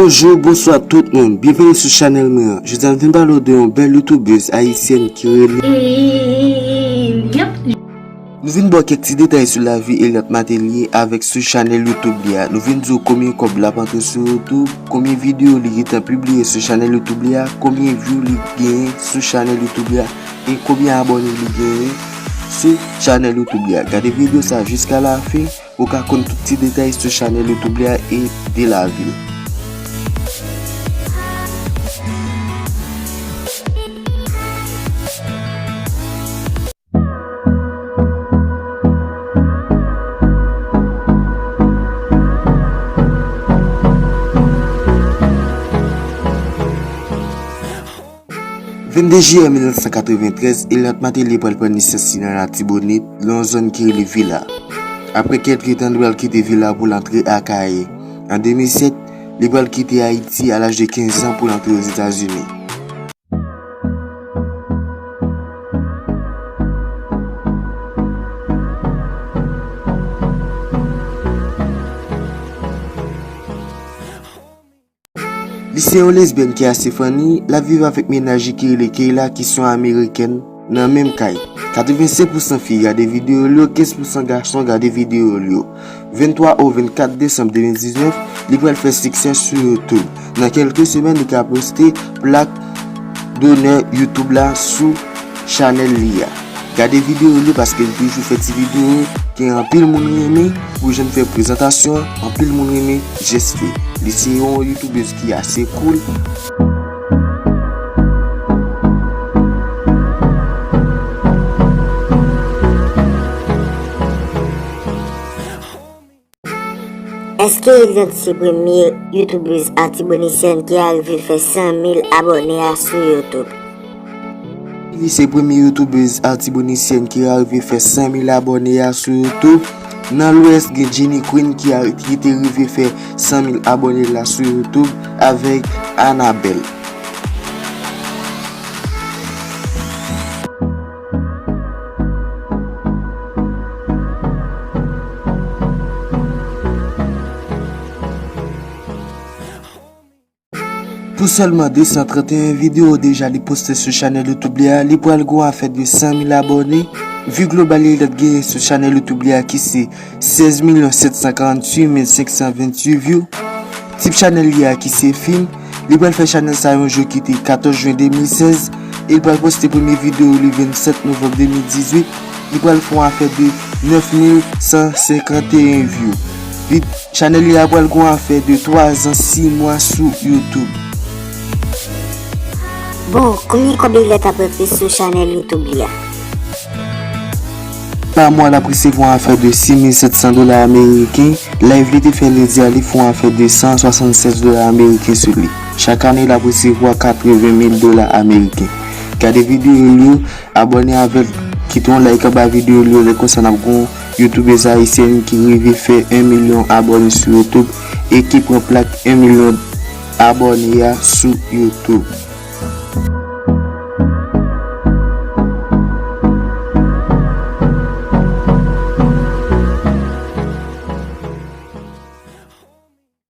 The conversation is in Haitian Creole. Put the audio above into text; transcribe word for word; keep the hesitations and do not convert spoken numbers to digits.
Bonjou, bonswa tout moun. Byenveni sou chanèl mwen an. Jodi a nou vin pale w de yon bèl youtubèz ayisyèn ki rele. Nou vin ba w kèk ti detay sou lavi Elliot Matelier avèk sou chanèl YouTube li a. Nou vin di w konbyen kòb l ap antre sou YouTube, konbyen videyo li gentan pibliye sou chanèl YouTube li a, konbyen view li genyen sou chanèl YouTube li a, e konbyen abòne li genyen sou chanèl YouTube li a. Gade videyo sa a jiska lafen pou w ka konn tout ti detay sou chanèl YouTube li a e de lavi l. Vennde jiyè mil nèf san katreventrèz, Elliot Matelier pral pran nesans li nan Latibonit, nan yon zòn ki rele Vila. Apre kèlke tan, li pral kite Vila pou l antre Akayè. An de mil sèt, li pral kite Ayiti a laj de kenz an pou l antre Ozetazini. Li se yon lesbyèn ki ase funny, l ap viv avèk mennaj li ki rele Kayla, ki se yon amerikèn, nan menm kay. Katrevensenk pousan fi gade videyo l yo, kenz pousan gason gade videyo l yo. Venntwa ou vennkat desanm de mil diznèf, li pral fè siksè sou YouTube. Nan kèlke semèn, li ka poste plak donè YouTube la sou chanèl li a. Gade videyo l yo paske li toujou fè ti videyo ke anpil moun renmen. Pou jan l fè prezantasyon an, anpil moun renmen jès li. Li se yon youtubèz ki ase cool. Èske Elliot se premye youtubèz atibonisyèn ki arive fè san mil abòne a sou YouTube? Li se premye youtubèz atibonisyèn ki arive fè san mil abòne a sou YouTube. Nan Lwès, gen Jenny Queen ki a, ki te rive fè san mil abòne la sou YouTube avèk Annabelle. Pou sèlman de san trannteyen videyo deja li poste sou chanèl YouTube li a, li pral gon afè de san mil abòne. Vi global Elliot genyen sou chanèl YouTube li a ki se sèz milyon sèt san karanntuit mil senk san venntuit view. Tip chanèl li a ki se fim. Li pral fè chanèl sa yon jou ki te katòz jen de mil sèz e li pral poste premye videyo li vennsèt novanm de mil dizuit. Li pral fè yon afè de nèf mil san senkanteyen view. Vid-, chanèl li a pral gon afè de twa zan sis mwa sou YouTube. Bon, konbyen kòb Elliot ap rantre sou chanèl YouTube li a? Pa mwa, l ap resevwa yon afè de sis mil sèt san dola ameriken. Live li te fè lendi a, li fè yon afè de san swasannsèz dola ameriken sou li. Chak ane, l ap resevwa katreven mil dola ameriken. Gade videyo l yo, abòne avè l, kite yon like anba videyo l yo, lè konsa n ap gon youtubèz ayisyèn ki rive fè en milyon abòne sou YouTube e ki pran plak en milyon abòne a sou YouTube.